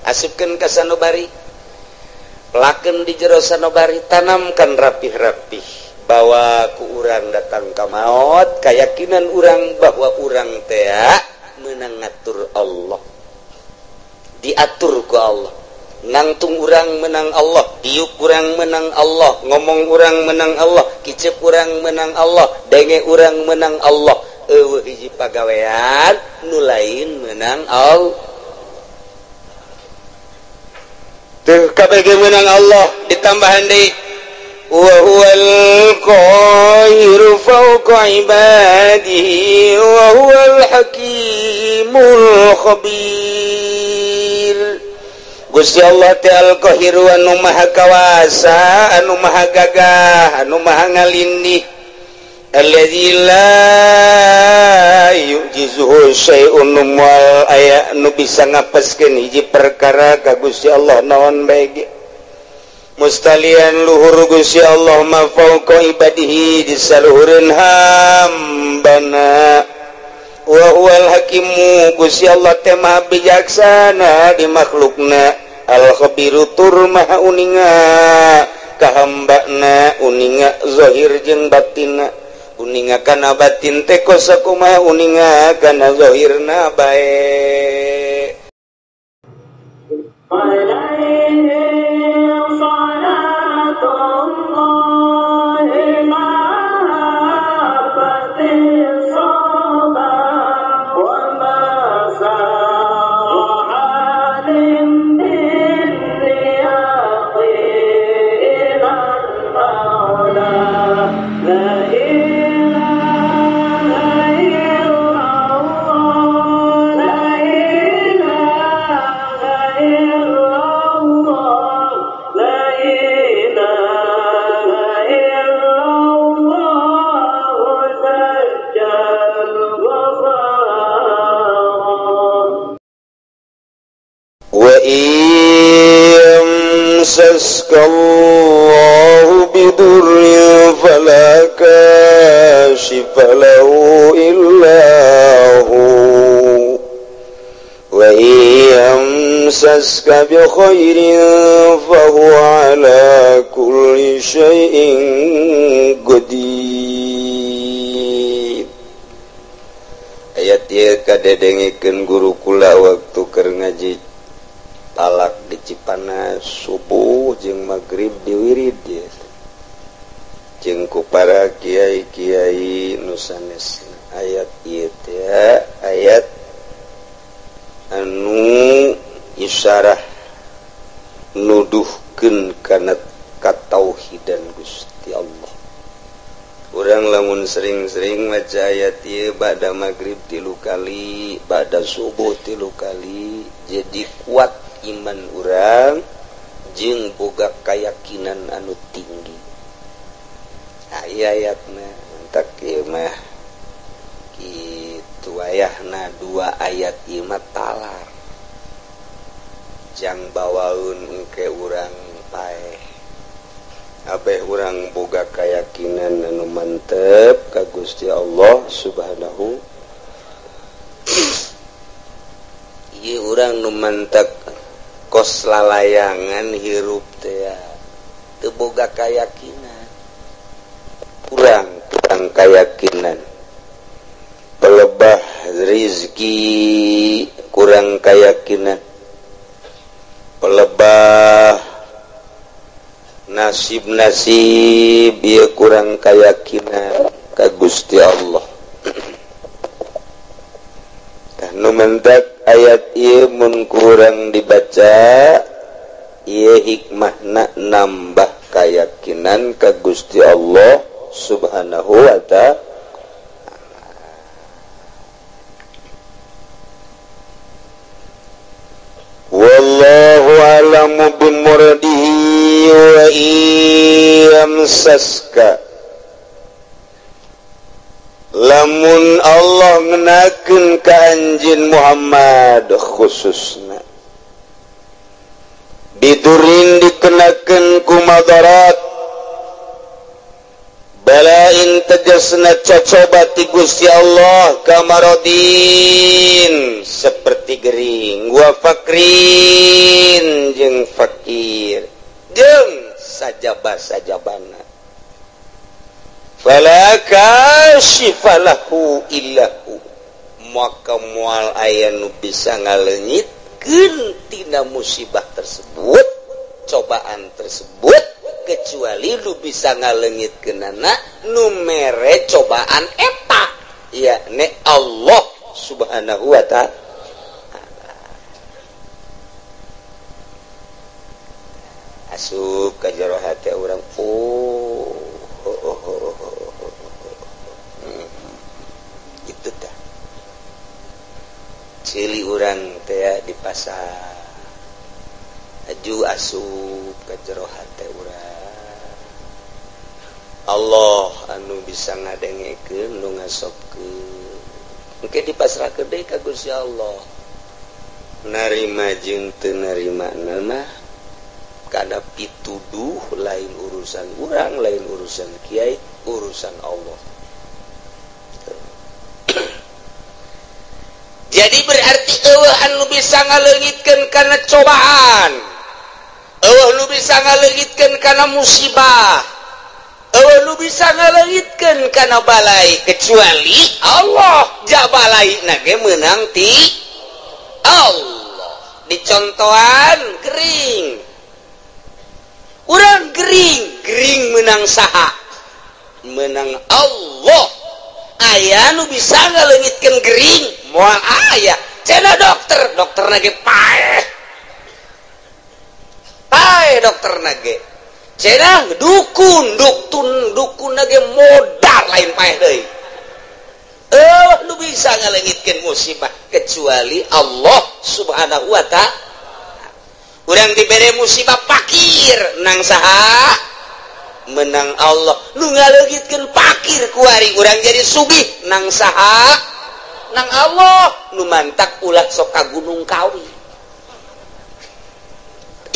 Asupkeun ka sanubari, pelakeun di jero sanubari, tanamkan rapih-rapih bahwa ku urang datang ka maot, keyakinan urang bahwa urang teh menang ngatur Allah, diatur ku Allah. Nangtung urang menang Allah, diuk urang menang Allah, ngomong urang menang Allah, kicep urang menang Allah, denge urang menang Allah. Eueuh hiji pagawean nu lain menang Allah. Teu kabeh menang Allah ditambahan deui wa huwal qahiru fawqa ibadihi wa huwal hakimul khabir. Gusti Allah teh al-qahiru anu maha kawasa, anu maha gagah, anu maha ngalindih. Alladzi la yu'jizuhu syai'un, moal aya nu bisa ngapeskeun hiji perkara ka Gusti Allah naon bae ge. Mustalian luhur Gusti Allah ma fauqa ibadihi di saluhureun hambana. Wa huwal hakimu, Gusti Allah teh maha bijaksana di makhlukna. Al-khabiru tur maha uninga ka hambana, uninga zahir jeung batinna, uninga kana batin teh kosakumaha, uninga kana zahirna bae. يمسسك الله بضر فلا كاشف له إلا هو وإن يمسسك بخير فهو على كل شيء قدير. Ayat ieu kadedengikeun guru kula waktu keur ngaji talak di Cipanas subuh jeung magrib diwirid jeung ku para kiai-kiai nu sanesna. Ayat ieu teh ayat anu isyarah nuduhkeun kana katauhidan Gusti Allah. Urang lamun sering-sering maca ayat ieu ba'da magrib 3 kali, ba'da subuh 3 kali, jadi kuat iman urang jeung boga keyakinan anu tinggi. Aya ayatna entak ieu mah kitu ayahna 2 ayat ieu mah talar. Jang bawaeun engke urang paeh. Abeh urang boga keyakinan anu mantep ka Gusti Allah Subhanahu. Ieu urang nu mantep kos lalayangan hirup teh teu boga keyakinan, kurang keyakinan, pelebah rizki kurang keyakinan, pelebah nasib-nasib ieu kurang keyakinan ka Gusti Allah. Tah nu mentak ayat ieu mun kurang dibaca ieu hikmahna nambah keyakinan ka Gusti Allah Subhanahu wa ta'ala. Wallahu a'lamu bimuradihi wa yamsaska. Lamun Allah ngenakeun ka anjeun Muhammad khususna bidurin dikenakeun ku madarat balain tegasna cocoba ti Gusti Allah kamarodin seperti gering wa fakrin jeung fakir jeung sajaba-sajabana. Fala kashifa lahu illahu, maka moal aya nu bisa ngaleungitkeun tina musibah tersebut, cobaan tersebut, kecuali lu bisa ngaleungitkeunana nu mere cobaan eta, yakni Allah Subhanahu wa ta'ala. Asup ka jero hate urang, oh, oh, oh, oh, oh, oh. Itu tah cili urang teh di pasar aju asup ka jero hate urang. Allah anu bisa ngadengekeun, nu ngasopkeun, engke dipasrahkeun deui ka Gusti Allah. Narima jeung teu narima mah kada pituduh, lain urusan urang, lain urusan kiai, urusan Allah. Jadi berarti eueuh anu bisa ngaleungitkeun kana cobaan, eueuh nu bisa ngaleungitkeun kana musibah, eueuh nu bisa ngaleungitkeun kana balai kecuali Allah. Ja balai na ge meunang ti Allah. Dicontohan gering, urang gering, gering menang saha? Menang Allah. Aya nu bisa ngaleungitkeun gering? Moal aya. Cenah dokter, dokterna ge paeh. Paeh dokterna ge. Cenah dukun, dukun ge modar lain paeh deui. Nu bisa ngaleungitkeun musibah kecuali Allah Subhanahu wa ta'ala. Urang dibere musibah pakir nang saha? Menang Allah. Nu ngaleungitkeun pakir kuari urang jadi sugih nang saha? Nang Allah. Nu mantak ulah sok ka Gunung Kawi.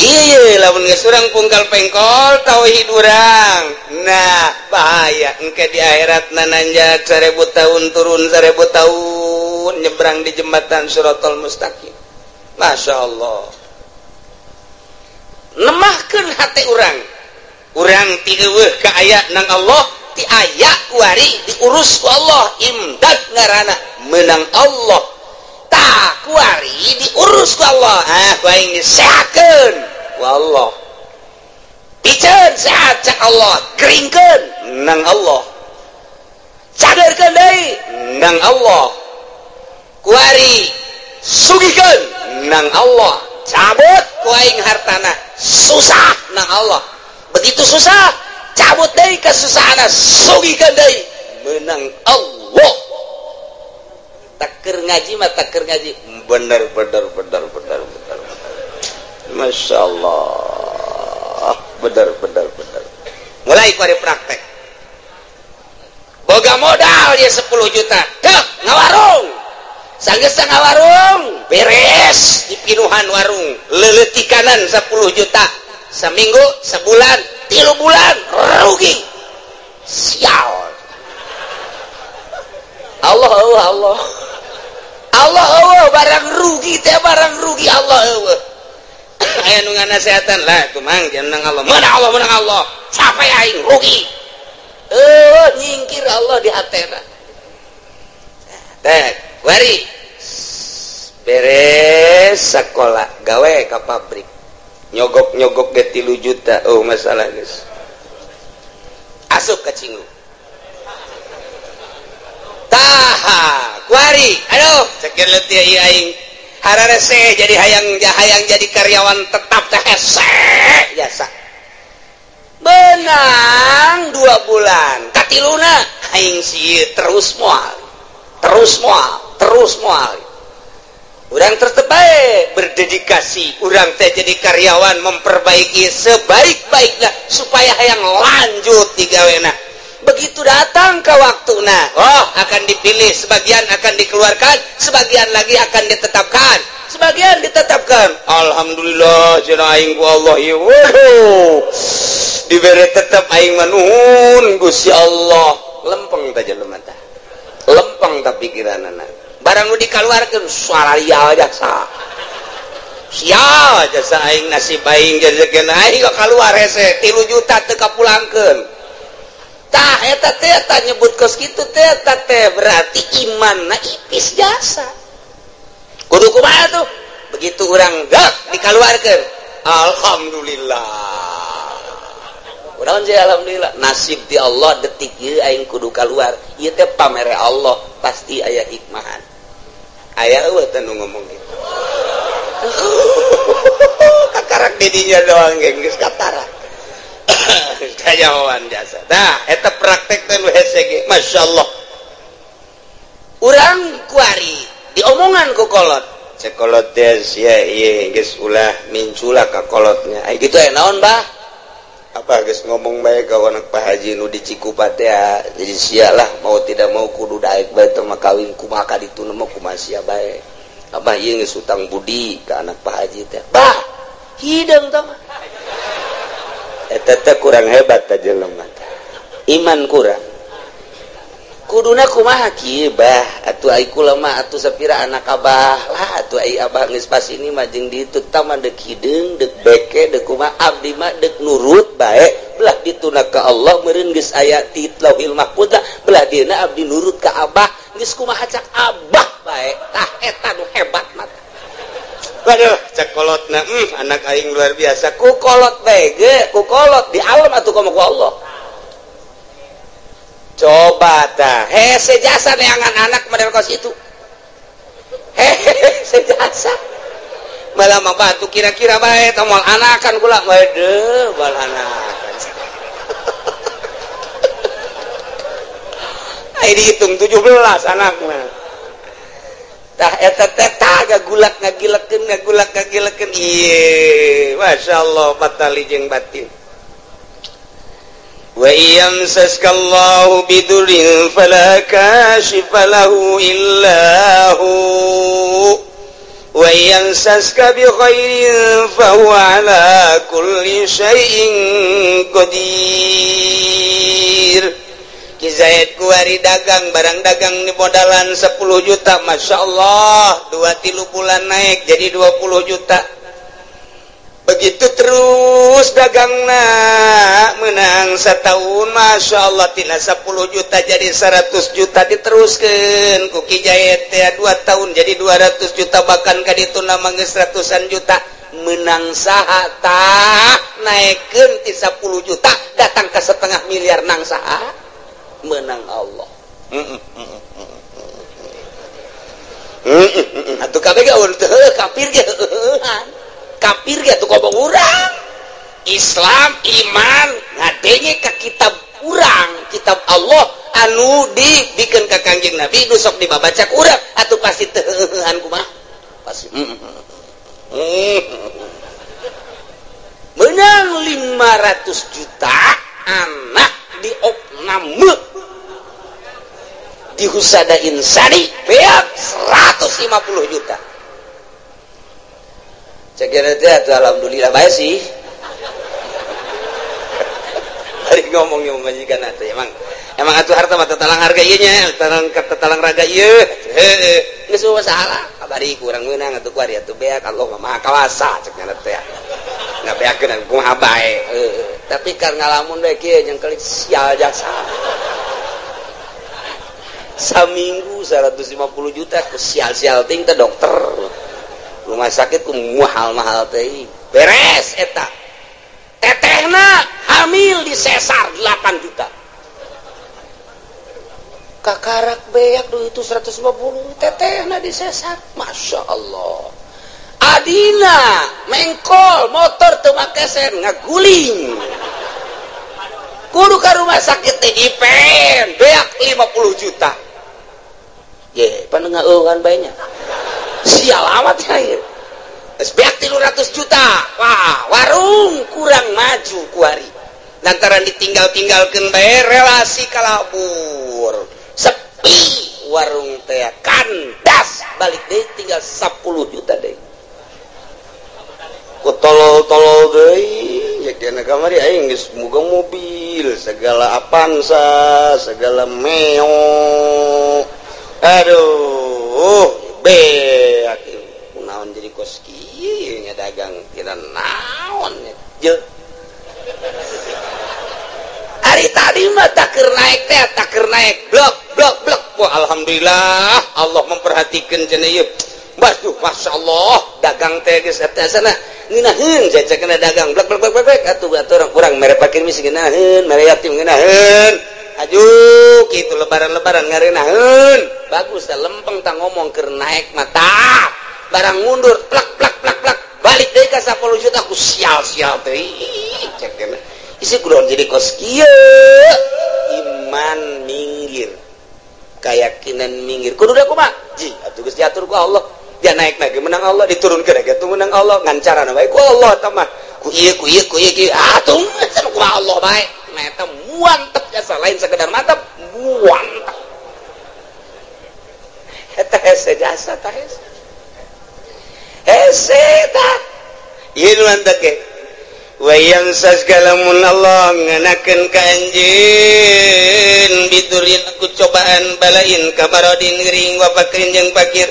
Iya, lamun geus urang pungkal pengkol tauhid urang. Nah, bahaya engke di akhirat nananjak 1000 tahun turun 1000 tahun nyebrang di jembatan Shiratal Mustaqim. Masya Allah. Nemahkeun hati urang. Urang ti eueuh ka aya nang Allah, ti aya kuari diurus ku Allah, imdad ngaranna meunang Allah. Tah kuari diurus ku Allah, ah ku aing disehatkeun ku Allah. Piceun sehat cak Allah, geringkeun nang Allah. Cagerkeun deui nang Allah. Kuari sugihkeun nang Allah. Cabut ku aing hartana, susah nang Allah. Begitu susah, cabut deui kesusahanna, sugihkeun deui menang Allah. Taker ngaji mah taker ngaji, bener bener bener bener bener. Masya Allah, bener bener bener. Mulai ku praktek. Boga modal dia 10 juta, dek ngawarung. Sanggeus ngawarung, beres dipinuhan warung, leuleutikanan 10 juta. Seminggu, sebulan, 3 bulan rugi. Sial. Allah Allah Allah. Allah Allah barang rugi teh barang rugi Allah Allah. Aya nu nganasehatan lah tumang jeneng Allah. Menang Allah, menang Allah. Capek aing rugi. Nyingkir Allah di hatena. Teh, wari beres sekolah gawe ka pabrik. Nyogok-nyogok ge 3 juta, oh masalah geus. Asup ka cinggu. Taha, kuari, aduh, cekin leutik ieu aing. Hararese jadi hayang jadi karyawan tetap teh hese jasa. Benang 2 bulan, katiluna aing sieun terus moal. Terus moal, terus moal. Urang tetep bae berdedikasi, urang teh jadi karyawan memperbaiki sebaik-baiknya supaya hayang lanjut digawena. Begitu datang ke waktuna, oh akan dipilih, sebagian akan dikeluarkan, sebagian lagi akan ditetapkan, sebagian ditetapkan. Alhamdulillah cenah aing ku Allah ieu. Waduh. Dibere tetep aing mah nuhun Gusti Allah. Lempeng teh jelema tah. Lempeng tah pikiranana. Barang nu dikaluarkeun suara lial jasa. Sial jasa aing nasib aing jajakeun aing kaluar hese 3 juta teu kapulangkeun. Tah eta teh eta nyebut kos kitu teh eta teh berarti imanna ipis jasa. Kudu kumaha tuh? Begitu urang gak dikaluarkeun. Alhamdulillah. Urang je alhamdulillah nasib di Allah detik ieu aing kudu kaluar. Ieu teh pamere Allah pasti aya hikmahan. Aya eueuh teh nu ngomong kitu. Kakarak didinya doang geus katara. Kayawan jasa. Nah, eta praktek teh nu hese ge, masyaallah. Urang kuari diomongan ku kolot. Cek kolot teh sia ieu geus ulah mincula ka kolotnya. Ai kitu aya naon, Bah? Apa geus ngomong bae ka anak Pak Haji nu di Cikupa teh, jadi sia lah mau tidak mau kudu daek bae teh mah kawin kumaha ka ditu mah kumaha sia bae. Abah ieu geus utang budi ka anak Pak Haji teh. Bah, hideung teh mah. Eta teh kurang hebat teh jelema teh. Iman kurang. Kuduna kumaha kieu bah, atuh ai kula mah atuh sapira anak abah lah atuh ai abah geus pas ini mah jeung ditu tah mah deuk hideung, deuk beke, deuk kumaha abdi mah deuk nurut bae, belah dituna ka Allah meureun geus aya ti Lauhil Mahfuz belah dieuna abdi nurut ka abah geus kumaha cak abah bae. Tah eta nu hebat mah. Waduh, cak kolotna, anak aing luar biasa. Ku kolot bae ge, ku kolot di alam atuh komo ku Allah. Coba tah, hese jasa neangan anak model kos itu. Hese jasa. Malah mah batu kira-kira bae tah moal anakan kula. Waduh, moal anakan. Ai dihitung 17 anakna. Tah eta teh tah gagulak ngagilekeun ngagulak ngagilekeun. Ieu, masyaallah patali jeung batin. Wa yamsaskallahu bidurrin fala kashifa lahu illa hu wa yamsaska bi khairin fa huwa ala kulli syai'in qadir. Ki Zaid kuari dagang barang dagang di modalan 10 juta, masya Allah 2-3 bulan naik jadi 20 juta. Begitu terus dagangna menang setahun masya Allah tina 10 juta jadi 100 juta diteruskan ku Ki Zaid teh 2 tahun jadi 200 juta bahkan ka ditu nama geus ratusan juta menang saha tah naikeun ti 10 juta datang ke setengah miliar nang saha menang Allah. Atuh kabeh ge teu kafir ge heueuhan. Kafir ge atuh ngomong urang. Islam iman ngadenge ka kitab urang, kitab Allah anu dibikeun ka Kangjeng Nabi nu sok dibabaca ku urang atuh pasti teu heueuhan kumaha? Pasti. Menang 500 juta anak diopname di Husada Insani beak 150 juta. Cek teh atuh alhamdulillah bae sih. Bari ngomong yang majikan atuh emang atuh harta mah tatalang harga ieu nya, tatalang raga ieu. Heueuh, geus masalah. Kabari kurang meunang atuh kuari atuh beak Allah mah Maha Kawasa cek nya teh. Ngabeakeun kumaha bae. Heueuh, tapi kar ngalamun bae kieu jeung kelik sial jasa. Saminggu 150 juta ku sial-sial ting teh dokter. Rumah sakit ku mahal-mahal teh. Beres eta. Tetehna hamil di sesar 8 juta. Kakarak beak duit itu 150 tetehna di sesar. Masya Allah. Adina mengkol motor teu make sen ngaguling. Kudu ka rumah sakit teh dipen beak 50 juta. Ye, pan ngeueuhan bae nya. Sial amat ya ieu. Geus beak 300 juta. Wah, warung kurang maju kuari. Lantaran ditinggal-tinggalkeun bae relasi kalabur. Sepi warung teh kandas balik deui tinggal 10 juta deui. Ku tolol-tolol deui, ya dina kamari aing geus boga mobil, segala Avanza, segala Meo. Aduh, beak kunaon jadi kos kieu nya dagang tina naon je. Ari tadi mah tak keur naek teh, tak keur naek blok blok blok. Wah, alhamdulillah Allah memperhatikan cenah ieu. Waduh, masya Allah, dagang teh geus eta sana ngeunaheun cecek kena dagang blek blek blek blek atuh atuh urang mere pakir misi ngeunaheun, mere yatim ngeunaheun. Aju kitu lebaran-lebaran ngareunaheun. Bagus teh lempeng tah ngomong keur naek mah tah. Barang mundur plak plak plak plak balik deui ka 10 juta aku sial-sial teh. Cek kena. Isi kudu jadi kos kieu. Iman minggir. Keyakinan minggir. Kudu da kumaha? Ji, atuh geus diatur ku Allah. Dia naik lagi menang Allah, diturunkan lagi tuh menang Allah, ngan carana bae ku Allah tah mah. Ku ieu ku ieu ku ieu kieu. Ah tuh ku Allah bae. Nah eta muantep jasa lain sekedar mantep, muantep. Eta hese jasa tah hese. Hese tah. Ieu nu mantep ge. Wa yansas kalamun Allah nganakeun ka anjeun biturin ku cobaan balain kamaradin gering wa fakrin jeung fakir.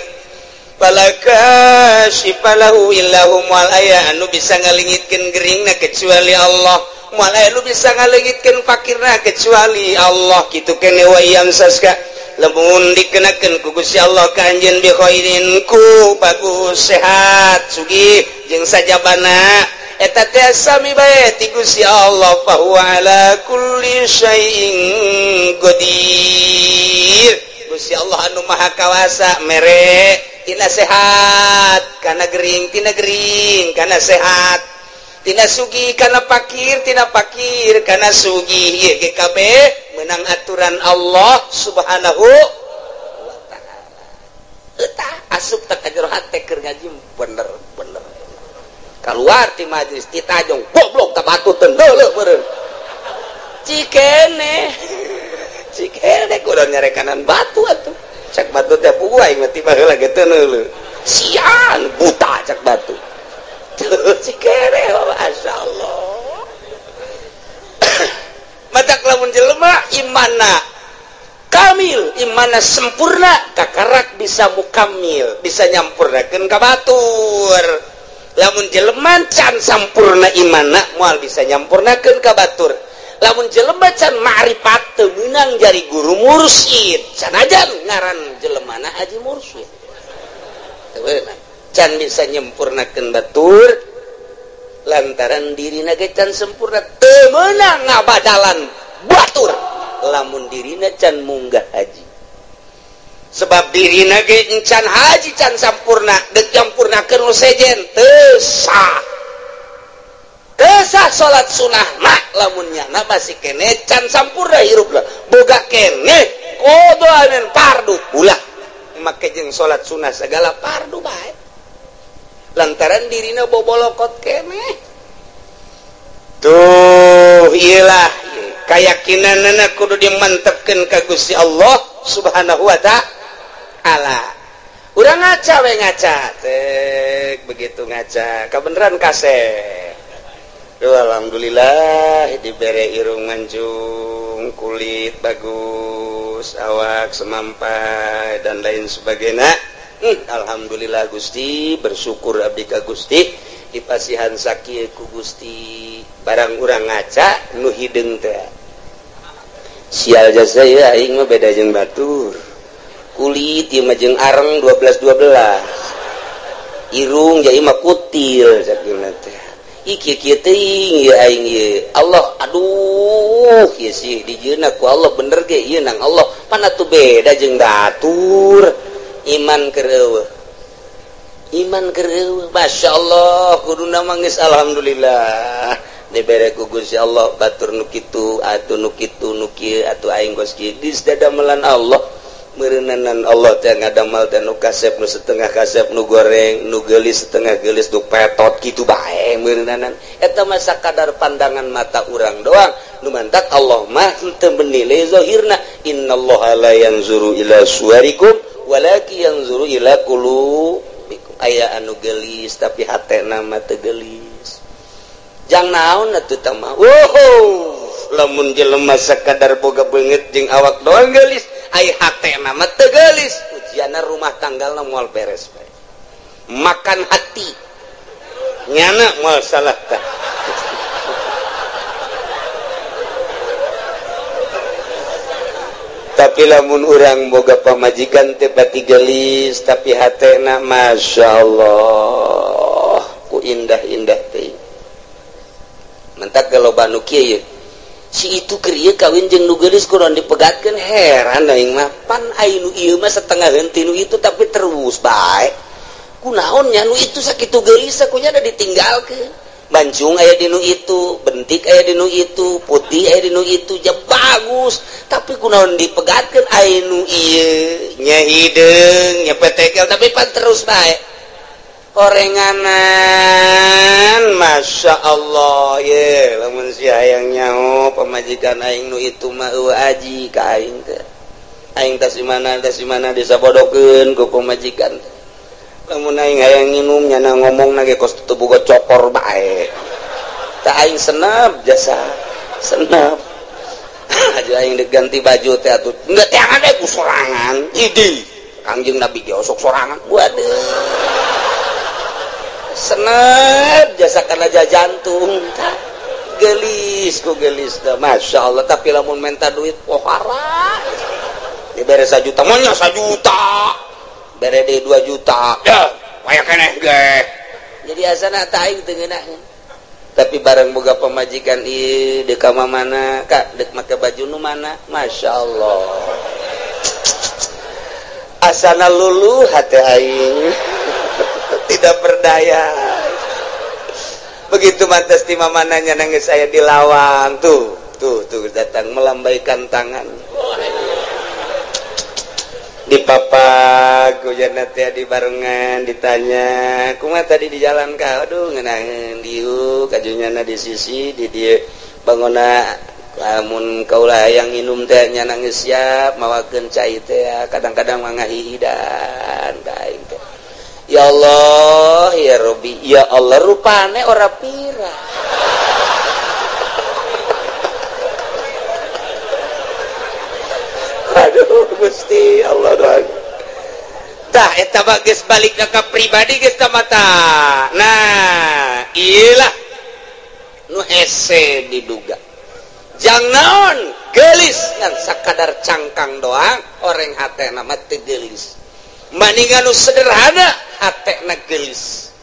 Falaka syifalahu illahu mual aya anu bisa ngalengitkeun geringna kecuali Allah, mual aya anu bisa ngalengitkeun fakirna kecuali Allah. Kitu kene wa yamsaska lamun dikenakeun ku Gusti Allah ka anjeun bi khairin ku bagus sehat sugih jeung sajabana eta teh sami bae ti Gusti Allah fa huwa ala kulli syai'in qadir. Gusti Allah anu maha kawasa mere tina sehat kana gering, tina gering kana sehat, tina sugih kana pakir, tina pakir kana sugih. Ieu ge kabeh menang aturan Allah Subhanahu wa taala. Eta asup teh ka jero hate keur ngaji bener-bener. Kaluar ti majelis ti tajong goblok ta batu teu deuleuh meureun. Cikene. Cikene kudu nyarekanan batu atuh. Cak batu teh puguh aing mah tiba heula ge teu neuleuh. Sian buta cak batu. Cikene masyaallah. Matak lamun jelema imanna kamil, imanna sempurna, kakarak bisa mukamil, bisa nyampurnakeun ka batur. Lamun jelema can sampurna imanna moal bisa nyampurnakeun ka batur. Lamun jelema can ma'rifat teu meunang jari guru mursyid, sanajan ngaran jelemana haji mursyid. Teu meunang. Can bisa nyempurnakeun batur lantaran dirina ge can sempurna, teu meunang ngabadalan batur lamun dirina can munggah haji. Sebab dirina ge can haji can sampurna, deuk nyampurnakeun nu sejen teu sah. Kesah salat sunah mah lamun nyana masih kene can sampurna hirupna boga kene kodo amen pardu ulah make jeung salat sunah segala pardu bae lantaran dirina bobolokot kene. Tuh iyalah kayakinanana kudu dimantepkeun ka Gusti Allah Subhanahu wa taala. Urang ngaca we ngaca cek begitu ngaca kabeneran kasep. Duh, alhamdulillah dibere irung mancung, kulit bagus, awak semampai dan lain sebagainya. Alhamdulillah Gusti, bersyukur abdi ka Gusti dipasihan sakieu ku Gusti. Barang urang ngaca nu hideung teh. Sial jasa ieu aing mah beda jeung batur. Kulit ieu mah jeung areng 12 12. Irung jadi mah kutil sakieu teh. Iki kieu teuing ieu aing ieu. Allah aduh ieu sih dijieunna ku Allah bener ge ieu nang Allah. Pan atuh beda jeung batur. Iman keur eueuh. Iman keur eueuh. Masyaallah kuduna mah geus alhamdulillah. Dibere ku Gusti Allah batur nu kitu atuh nu kitu nu kieu atuh aing geus kieu. Geus dadamelan Allah. Meureunanan Allah teh ngadamal teh nu kasep nu setengah kasep nu goreng nu geulis setengah geulis nu petot kitu bae meureunanan. Eta mah sakadar pandangan mata urang doang. Nu mantak Allah mah henteu menilai zahirna. Innallaha la yanzuru ila suwarikum walakin yanzuru ila qulubikum. Aya anu geulis tapi hatena mah teu geulis. Jang naon atuh tah mah? Wow, lamun jelema sakadar boga beungeut jeung awak doang geulis, ai hatena mah teu geulis. Ujianna rumah tanggalna moal beres bae. Makan hati. Nyana moal salah tah. Tapi lamun urang boga pamajikan teh pati gelis tapi hatena Masya Allah ku indah-indah teh. Mentak loba nu kieu si itu keur ieu kawin jeung nu geulis kudu dipegatkeun heran aing mah pan ai nu ieu mah setengah heuntih nu itu tapi terus bae. Kunaon nya nu itu sakitu geulis kunya da ditinggalkeun. Bancung aya di nu itu, bentik aya di nu itu, putih aya di nu itu, ja bagus. Tapi kunaon dipegatkeun aya nu ieu nya hideung, nya petekel tapi pan terus bae. Orenganan Masya Allah ye lamun si hayang nyaho pamajikan aing nu itu mah eueuh aji ka aing teh. Aing tas di mana disabodokeun ku pamajikan teh. Lamun aing hayang nginum nyana ngomong nage kos teu boga cokor bae. Tah aing senep jasa, senep. Aja aing diganti baju teh atuh. Enggak teangan we ku sorangan. Idi, Kangjeng Nabi ge osok sorangan. Waduh. Senep jasa kana jantung. Gelis ku gelis dah. Masya Allah, tapi lamun menta duit pohara. Dibere 1 juta, monya 1 juta. Bere deui 2 juta. Ya, waya keneh ge. Jadi asana ta aing teu ngeunaheun. Tapi bareng boga pamajikan ieu deuk ka mana, Kak, deuk make baju nu mana? Masya Allah. Asana luluh hate aing. Tidak berdaya. Begitu mantas di mamananya nangis saya di lawang tuh, tuh, tuh datang melambaikan tangan. Di papak hujan teh di barengan ditanya kumaha tadi di jalan ka aduh ngeunaheun diuk kajunyana di sisi di dieu bangona lamun kaula hayang nginum teh nya nangis siap mawakeun cai teh kadang-kadang mah ngahihidan ka aing teh. Ya Allah ya Rabbi ya Allah rupane ora pira. Aduh Gusti Allah doang. Tah eta mah geus balik ka pribadi geus tah mata. Nah, ieulah nu hese diduga. Jang naon geulis ngan sakadar cangkang doang oreng hatena mah teu geulis. Maningan nu sederhana hatena geulis.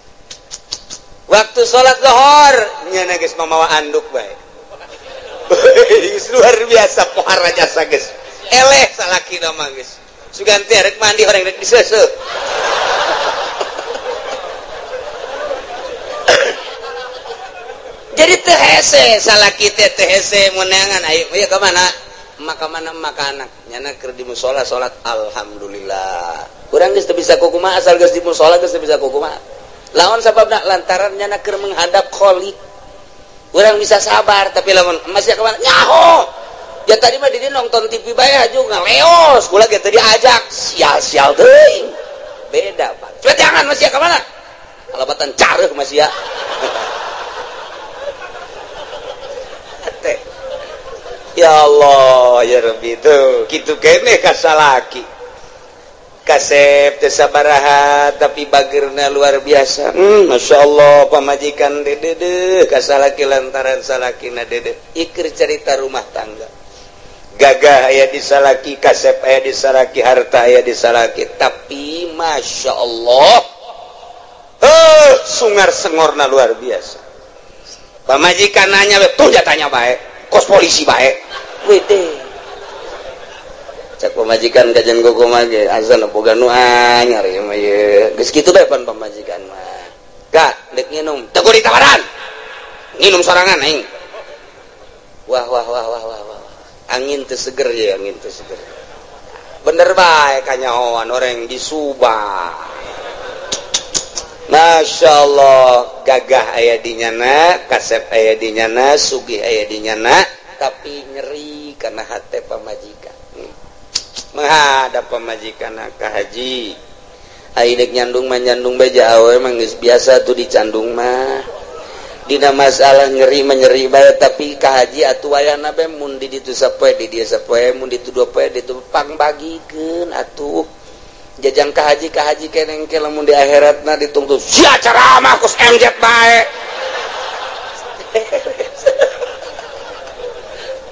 Waktu salat zuhur nya geus mamawa anduk bae. Luar biasa pohara jasa geus. Eleh salaki mah geus. Sugan teh rek mandi orang rek diseuseuh. Jadi teu hese salaki teh teu hese meunangan ayo ieu ka mana? Maka mana maka anak nyana keur di musala salat alhamdulillah. Urang geus teu bisa kukumaha asal geus di musala geus teu bisa kukumaha. Lawan sababna lantaran nyana keur menghadap Khalik. Urang bisa sabar tapi lamun masih ka mana? Nyaho. Ya tadi mah di nonton TV bae aja ngaleos, kula ge tadi ajak sial-sial teuing. Beda, Pak. Coba jangan masih ka mana? Kalabatan careuh masih ya. Ya Allah, ya Rabbi tuh, kitu keneh ka salaki. Kasep teu sabaraha tapi bageurna luar biasa. Masya Allah pamajikan dedeuh ka salaki lantaran salakina dedeuh. Iker cerita rumah tangga. Gagah aya di salaki, kasep aya di salaki, harta aya di salaki, tapi Masya Allah sungar sengorna luar biasa. Pamajikan nanya tuh jatanya bae, kos polisi bae. Wede. Cak pamajikan kajian gogo mah ge azan boga nu anyar ieu mah ieu. Geus kitu bae pan pamajikan mah. Kak, deuk nginum, teu kudu ditawaran. Nginum sorangan aing. Wah wah wah wah wah wah. Angin teu seger ya, angin teu seger. Bener bae kanyahoan orang di Subang. Masya Allah, gagah aya di nyana, kasep aya di nyana, sugih aya di nyana, tapi nyeri karena hate pamajikan. Menghadap pamajikan ka haji. Ai deuk nyandung mah nyandung bae awe mah geus biasa tuh dicandung mah. Dina masalah nyeri mah nyeri bae tapi ka haji atuh wayana bae mun di ditu sapoe di dieu sapoe mun ditu dua poe ditu pangbagikeun atuh. Jajang ka haji keneng ke lamun di akhiratna ditungtun sia ceramah kos MZ bae.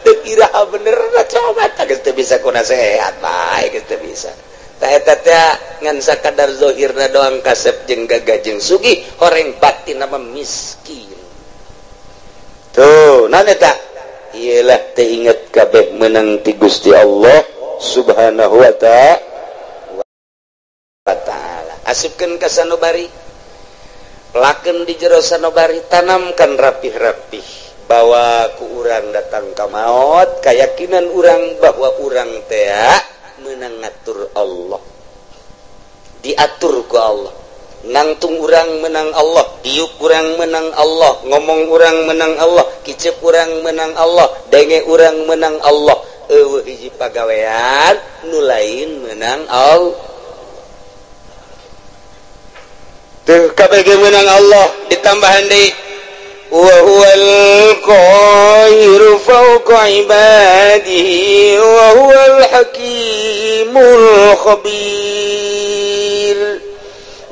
Teu iraha bener coba tah geus teu bisa ku nasehat bae geus teu bisa. Tah eta teh ngan sakadar zahirna doang kasep jeung gagah jeung sugih, horeng batin mah miskin. Tuh, naon eta? Iyalah teu inget kabeh meunang ti Gusti Allah Subhanahu wa ta'ala. Asupkeun ka sanubari, lakeun di jero sanubari, tanamkan rapih-rapih bahwa ku urang datang ka maot, keyakinan urang bahwa urang teh meunang ngatur Allah, diatur ku Allah, nangtung urang menang Allah, diuk urang menang Allah, ngomong urang menang Allah, kicep urang menang Allah, denge urang menang Allah, eueuh hiji pagawean nu lain menang Allah. Teu kabeh menang Allah ditambahan deui wa huwal qahiru fawqa ibadihi wa huwal hakimul khabir.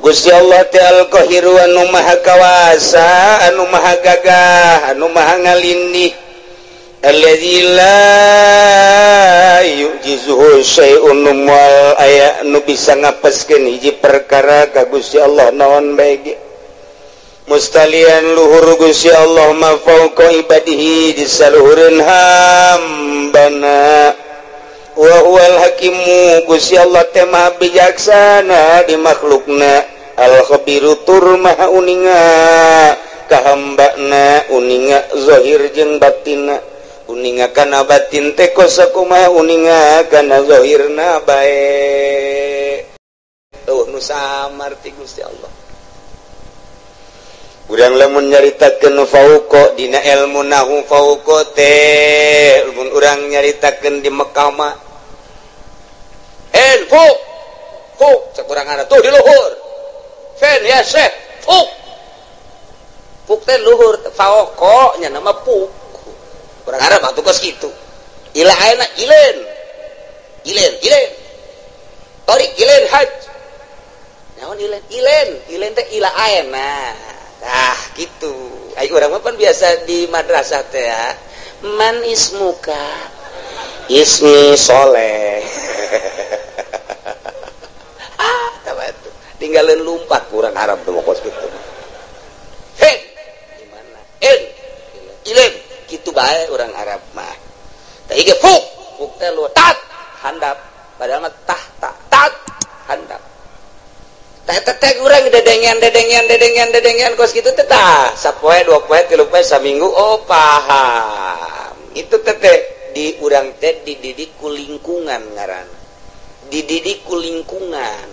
Gusti Allah teh al-qahiru anu maha kawasa, anu maha gagah, anu maha ngalindih, alladzi la yu'jizuhu syai'un wal aya nu bisa ngapeskeun hiji perkara ka Gusti Allah naon bae ge. Mustalian luhur Gusti Allah ma fauqa ibadihi disaluhureun hambana. Wa huwal hakimu Gusti Allah teh maha bijaksana di makhlukna, al khabiru tur maha uninga ka hambana, uninga zahir jeung batinna, uninga kana batin teh kos sakumaha uninga kana zahirna bae. Eueuh nu samar ti Gusti Allah. Urang lamun nyaritakeun fauqa dina ilmu nahu fauqa teh lamun urang nyaritakeun di Mekah mah en fuk fuk cek urang ada tuh di luhur fen ya syekh fuk fuk teh luhur fauqa nya nama fuk urang Arab atuh kos kitu ila ayeuna ilen ilen ilen tarik ilen haj naon ilen ilen ilen teh ila ayeuna. Ah gitu. Ayo urang mah pan biasa di madrasah teh ya. Man ismuka? Ismi Soleh. Ah, tah tinggalin lumpat kurang Arab tuh kos kitu. Hen. Gimana? En. Ilen kitu bae urang Arab mah. Tah ieu fuk, fuk teh lu tat handap. Padahal mah tah tak tat handap. Teh urang dedengean dedengean dedengean dedengean kos kitu teh tah sapoe dua poe tilu poe saminggu oh paham. Itu teh di urang teh dididik ku lingkungan ngaranna. Dididik ku lingkungan.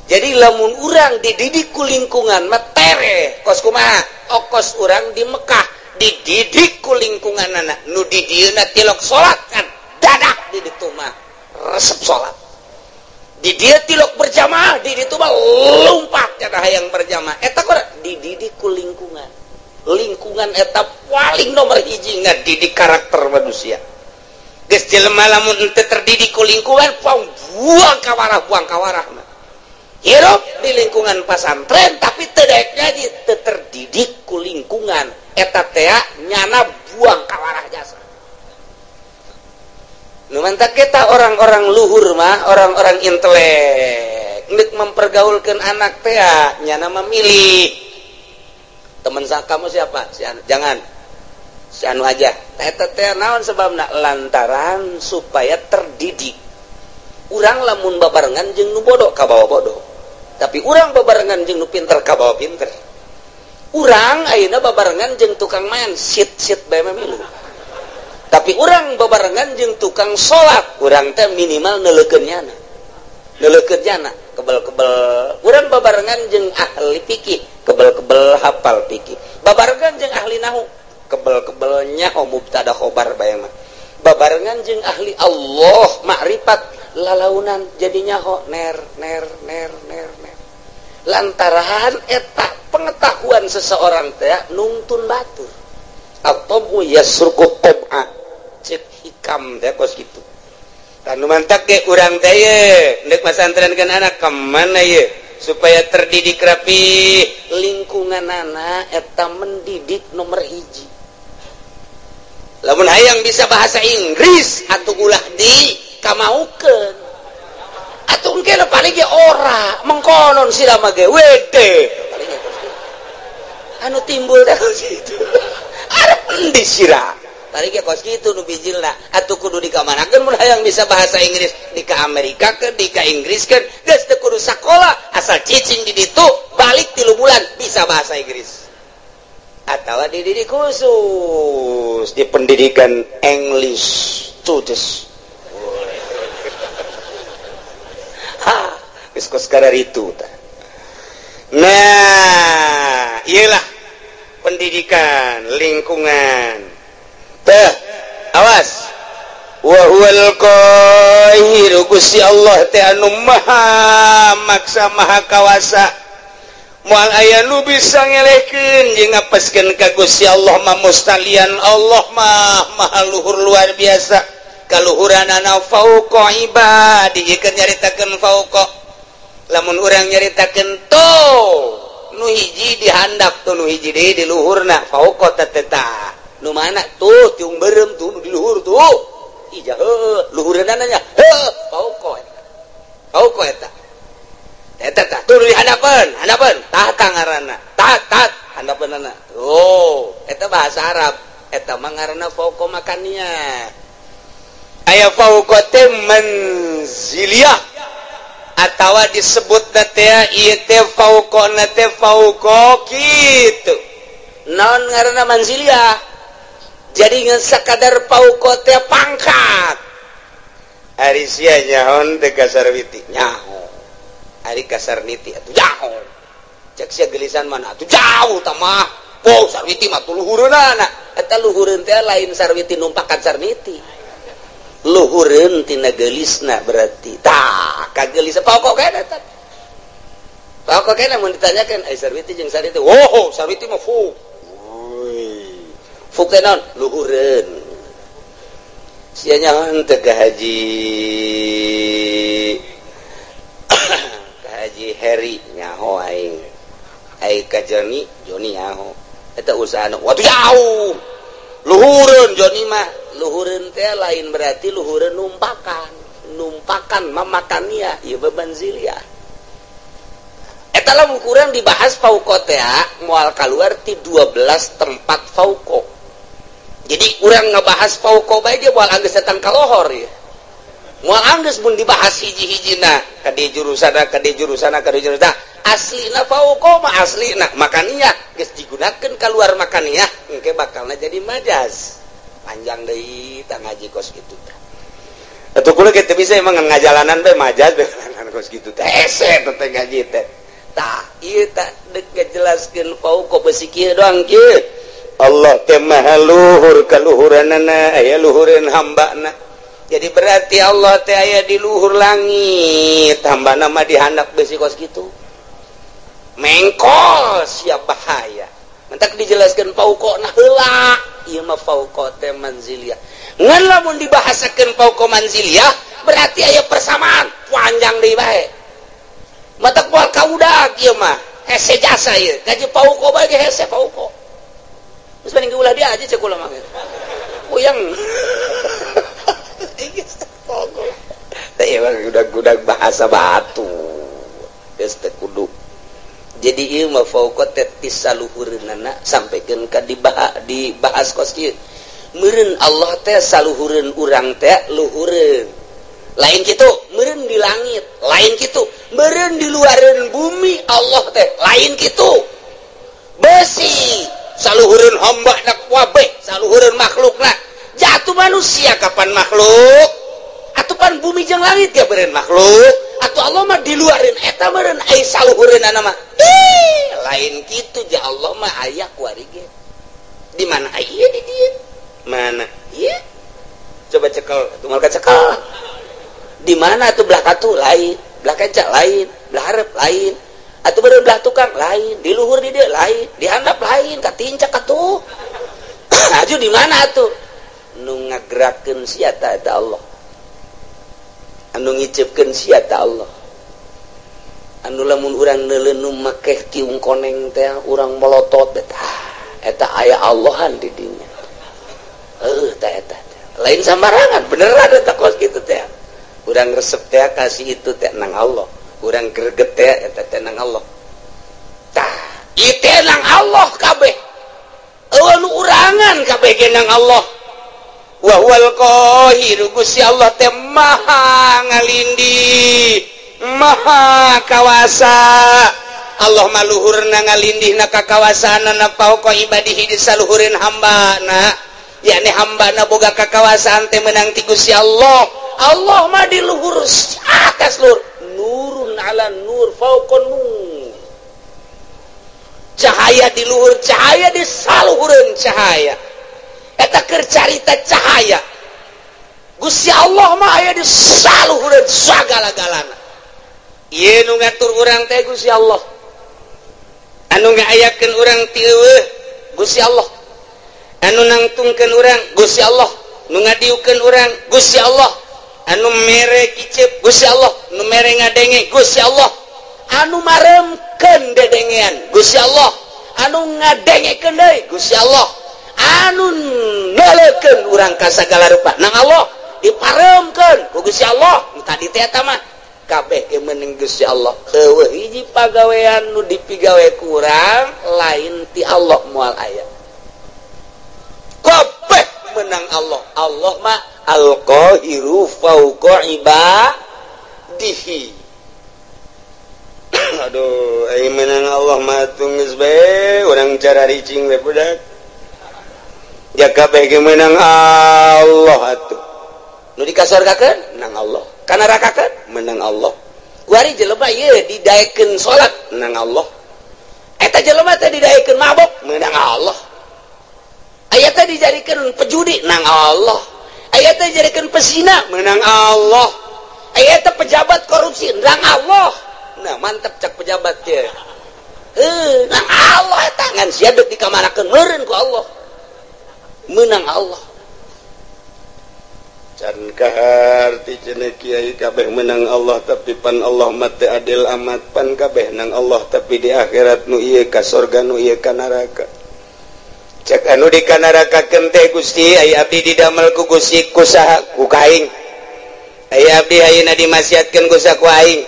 Jadi lamun urang dididik ku lingkungan mah tereh kos kumaha? Okos urang di Mekah dididik ku lingkunganana nu di dieuna tilok salat kan dadak di ditu mah resep salat. Di dia tilok berjamaah, di ditu mah lompat cenah hayang berjamaah. Eta kora dididik ku lingkungan. Lingkungan eta paling nomor hiji ngadidik karakter manusia. Geus jelema lamun henteu terdidik ku lingkungan, buang kawarah mah. Hirup di lingkungan pasantren tapi teu daek ngaji, teu terdidik ku lingkungan. Eta teh nyana buang kawarah jasa. Nu mantak kita orang-orang luhur mah, orang-orang intelek, nek mempergaulkan anak teh nyana memilih. Teman kamu siapa? Si anu. Jangan. Si anu aja. Eta teh naon sebabna? Lantaran supaya terdidik. Urang lamun babarengan jeung nu bodoh kabawa bodoh. Tapi urang babarengan jeung nu pinter kabawa pinter. Urang ayeuna babarengan jeung tukang main sit-sit bae mah milu. Tapi urang babarengan jeung tukang salat, urang teh minimal neuleukeun nyana. Neuleukeun nyana, kebel-kebel. Urang babarengan jeung ahli fikih, kebel-kebel hafal fikih. Babarengan jeung ahli nahu, kebel-kebel nyaho mubtada khobar bae mah. Babarengan jeung ahli Allah makrifat, lalaunan jadi nyaho ner ner ner ner ner. Lantaran eta pengetahuan seseorang teh nungtun batur. Atau yasruku tab'a. Cek hikam teh kos kitu. Tanu mantak ge urang teh ye deuk masantrenkeun anak ka mana ye supaya terdidik rapi lingkunganana eta mendidik nomor hiji. Lamun hayang bisa bahasa Inggris atuh ulah di kamaukeun. Atuh engke paling ge ora mengkonon sira mah ge wede. Paling anu timbul teh kitu. Arep endi sira? Tadi ge kos kitu nu bijilna atuh kudu dikamanakeun mun hayang bisa bahasa Inggris di ka Amerika ke di ka Inggris keun geus teu kudu sakola asal cicing di ditu balik 3 bulan bisa bahasa Inggris atawa dididik khusus di pendidikan English students. Ha geus kos kararitu tah. Nah iyalah pendidikan lingkungan. Teh, awas. Wa huwal qahiru Gusti Allah teh anu maha maksa maha kawasa. Moal aya nu bisa ngelehkeun jeung ngapeskeun ka Gusti Allah mah mustalian Allah mah maha luhur luar biasa. Kaluhuranana fauqa ibadi keur nyaritakeun fauqa. Lamun urang nyaritakeun tuh nu hiji dihandap tuh nu hiji deui di luhurna fauqa teh tah. Nu mana tuh tiung berem tuh di luhur tuh ija heuh luhureunana nya heuh fauqa eta fauqa eta eta tah tuh di handapeun handapeun tah tah ngaranna tah tah handapeunana oh eta bahasa Arab eta mah ngaranna fauqa makania aya fauqa teh manziliyah atawa disebutna teh ieu teh fauqana teh fauqa kitu naon ngaranna manziliyah. Jadi ngan sakadar pauko teh pangkat. Ari sia nyaon teh ka Sarwiti nyaho. Ari ka Sarniti atuh jauh. Cek sia gelisan mana atuh jauh tah mah. Po Sarwiti mah tuh luhureunana. Eta luhureun teh lain Sarwiti numpakan Sarniti. Luhureun tina geulisna berarti. Tah kagelis pauko kene eta. Pauko kene mun ditanyakeun ai Sarwiti jeung Sarniti. Oh, Sarwiti mah fu. Fuk teh naon? Luhureun. Sia nyaho teh ka Haji ka Haji Heri nyaho aing. Ai ka Joni, Joni nyaho. Eta usahana watuh jauh. Luhureun Joni mah. Luhureun teh lain berarti luhureun numpakan. Numpakan mamakania ieu bebanzilia. Eta lamun kurang dibahas fauqa teh moal kaluar ti 12 tempat fauqa. Jadi urang ngebahas fauqa bae ge moal anggeus datang ka lohor ya. Moal anggeus mun dibahas hiji-hijina ka di jurusana ka di jurusana ka di jurusana. Aslina fauqa mah aslina makania geus digunakeun kaluar makania engke bakalna jadi majaz. Panjang deui tah ngaji kos kitu tah. Atuh kula ge teu bisa emang ngajalanan bae majaz bae kos kitu teh. Hese teh ngaji teh. Tah ieu tah deuk ngajelaskeun fauqa beusi kieu doang kieu. Allah teh maha luhur kaluhuranana aya luhureun hambana. Jadi berarti Allah teh aya di luhur langit, hambana mah dihandap besi kos kitu. Mengkol siap bahaya. Mentak dijelaskeun fauqa na heula, ieu mah fauqa teh manziliyah. Ngan lamun dibahasakeun fauqa manziliyah berarti aya persamaan panjang deui bae. Matak moal kaudag ieu mah hese jasa ieu. Gaji fauqa bae ge hese fauqa. Terus paling ulah dia aja cek ulah mah. Puyeng. Teh emang gudag-gudag bahasa batu. Geus teu kudu. Jadi ieu mah fauqa teh ti saluhureunana sampikeun ka dibahas kos kieu. Meureun Allah teh saluhureun urang teh luhureun. Lain kitu, meureun di langit, lain kitu, meureun di luareun bumi Allah teh, lain kitu. Besi saluhureun hamba na kabeh, saluhureun makhlukna. Jatuh manusia kapan makhluk? Atuh pan bumi jeung langit ge beureun makhluk. Atuh Allah mah di luareun eta meureun ai saluhureunana mah. Ih, lain kitu ja Allah mah aya kuari ge. Di mana aya di dieu? Mana? Ieu. Coba cekel, tunggal ka cekel. Di mana atuh belah katu lain, belah kenca lain, belah hareup lain. Atuh beureun belah tukang lain, di luhur di dieu lain, di handap lain, katincak atuh. Aju di mana atuh? Nu ngagerakeun sia ta eta Allah. Anu ngicepkeun sia ta Allah. Anu lamun urang neuleun nu makeh tiung koneng teh urang melotot eta aya Allahan di dinya. Heuh tah eta. Lain sambarangan beneran eta kos kitu teh. Urang resep teh kasih itu teh nang Allah. Urang greget teh eta teh nang Allah. Tah, ieu teh nang Allah kabeh. Eueuh nu urangan kabeh ge nang Allah. Wa huwal qahiru Gusti Allah teh maha ngalindih, maha kawasa. Allah maluhurna ngalindihna ka kawasaanana fauqa ibadihi di saluhureun hambana. Yakni hambana boga kakawasaan teh meunang ti Gusti Allah. Allah mah di luhur atas luhur, nurun ala nur fauqa nur. Cahaya di luhur cahaya di saluhureun cahaya. Eta keur carita cahaya. Gusti Allah mah aya di saluhureun sagala-galana. Ieu nu ngatur urang teh Gusti Allah. Anu ngaayakeun urang ti eueuh Gusti Allah. Anu nangtungkeun urang Gusti Allah, nu ngadiukeun urang Gusti Allah, anu mere kicep Gusti Allah, nu mere ngadenge Gusti Allah, anu maremkeun dedengean Gusti Allah, anu ngadengekeun deui Gusti Allah, anu nelekeun urang ka sagala rupa nang Allah diparemkeun ku Gusti Allah. Nu tadi teh eta mah kabeh ge meunang Gusti Allah. Eueuh hiji pagawean nu dipigawe ku urang lain ti Allah moal aya. Kabeh menang Allah. Allah mah al-qahiru fauqa ibadihi. Aduh, ai menang Allah mah geus bae urang cara ricing we budak. Ja kabeh ge menang Allah atuh. Nu dikasorgakeun menang Allah, kanarakakeun menang Allah. Kuari jelema ieu didaekeun salat menang Allah. Eta jelema teh didaekeun mabok menang Allah. Aya teh dijadikeun pejudi nang Allah. Aya teh dijadikeun pesina menang Allah. Aya teh pejabat korupsi nang Allah. Nah, mantep cak pejabat teh. Nang Allah eta ngan sia deuk dikamanakeun meureun ku Allah. Menang Allah. Can kaharti cenah kiai kabeh menang Allah tapi pan Allah mah teu adil amat, pan kabeh nang Allah tapi di akhirat nu ieu ka sorga nu ieu ka neraka. Cek anu di kanarakakeun teh Gusti aya abdi didamel ku Gusti ku saha ku kaing. Aya abdi ayeuna dimasiatkeun ku saha ku aing.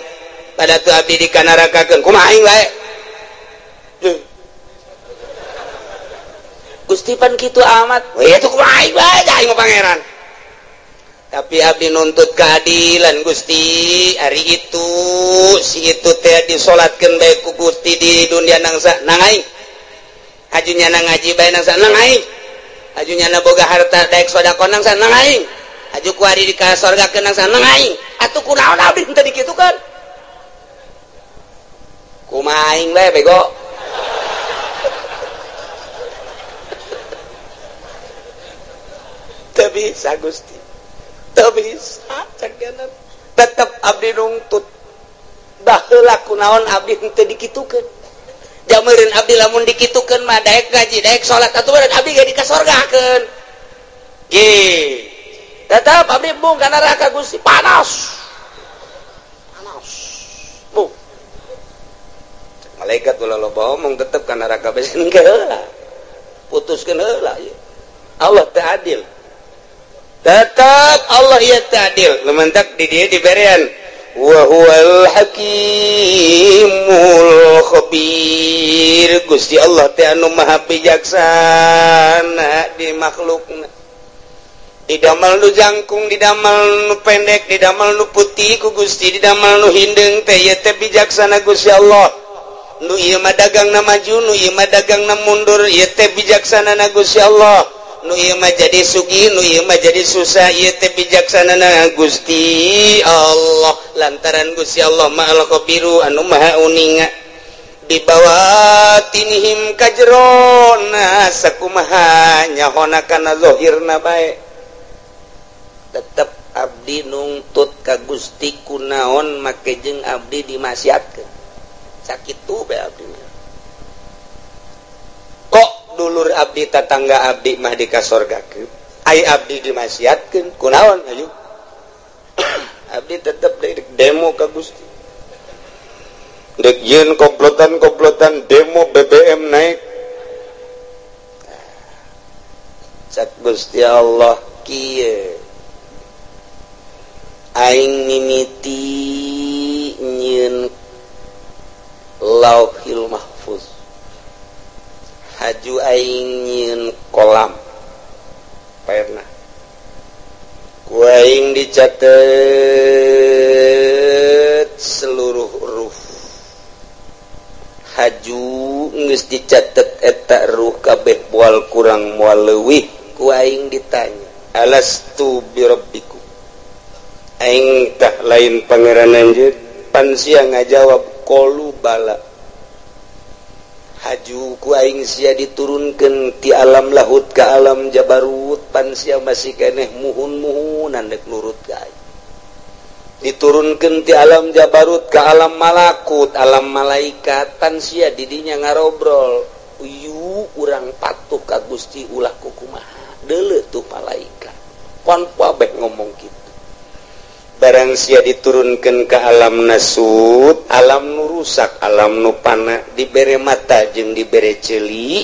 Pada tu abdi dikanarakakeun kumaha aing bae. Gusti pan kitu amat. We atuh kumaha aing bae aing mah pangeran. Tapi abdi nuntut keadilan Gusti, ari itu si itu teh disolatkeun bae ku Gusti di dunia nangsa nang aing. Ajunya nang ngaji bae nang nang aing. Ajunya na boga harta daek sedekah nang nang aing. Aju kuari di ka sorgakeun nang nang aing. Atuh kunaon abdi teu dikitukeun? Kumaha aing bae bego. Teu bisa Gusti. Teu bisa cek Tetep abdi nungtut. Baheula kunaon abdi teu dikitukeun? Jameureun abdi lamun dikitukeun mah daek ngaji, daek salat atuh meureun abdi ge dikasorgakeun. Ge. Tetep abdi embung ka neraka Gusti, panas. Panas. Bu. Malaikat ulah loba omong tetep ka neraka bae heula. Putuskeun heula ieu. Allah teu adil. Tetep Allah ieu teu adil. Lumantak di dieu diberean wa huwal hakimul khabir. Gusti Allah teh anu maha bijaksana di makhlukna. Didamel nu jangkung, didamel nu pendek, didamel nu putih ku Gusti, didamel nu hindeung teh ieu teh bijaksana Gusti Allah. Nu ieu mah dagangna maju, nu ieu mah dagangna mundur, ieu teh bijaksana na Gusti Allah. Nu ieu mah jadi sugih, nu ieu mah jadi susah, ieu teh bijaksana na Gusti Allah. Lantaran Gusti Allah mah al-khabiru anu maha uninga. Di bawah tinihim kajrona sakumaha nyahona kana zahirna bae. Tetep abdi nungtut ka Gusti kunaon make jeung abdi dimasiatkeun. Sakitu bae abdi. Kok dulur abdi tatangga abdi mah dikasorgakeun, ai abdi dimasiatkeun kunaon ayo. Abdi tetep demo ka Gusti. Dek yeun komplotan-komplotan demo BBM naik. Cak Gusti Allah kieu. Aing mimiti nyieun Lauhil Mahfuz. Haju aing nyieun kolam. Pernah. Ku aing dicatet seluruh huruf. Haju geus dicatet eta ruh kabeh moal kurang moal leuwih. Ku aing ditanya, alastu birabbikum? Aing tah lain pangeran anjeun. Pan sia ngajawab qalu bala. Haju ku aing sia diturunkeun ti alam lahut ka alam jabarut, pan sia masih keneh muhun-muhunan dek nurut ka aing. Diturunkeun ti alam jabarut ka alam malakut, alam malaikat, pan sia didinya ngarobrol. Uyu urang patuh ka Gusti ulah kukumaha. Deuleu tuh malaikat. Pan kabeh ngomong kitu. Barang sia diturunkeun ka alam nasut, alam nu rusak, alam nu pana, dibere mata jeung dibere ceuli.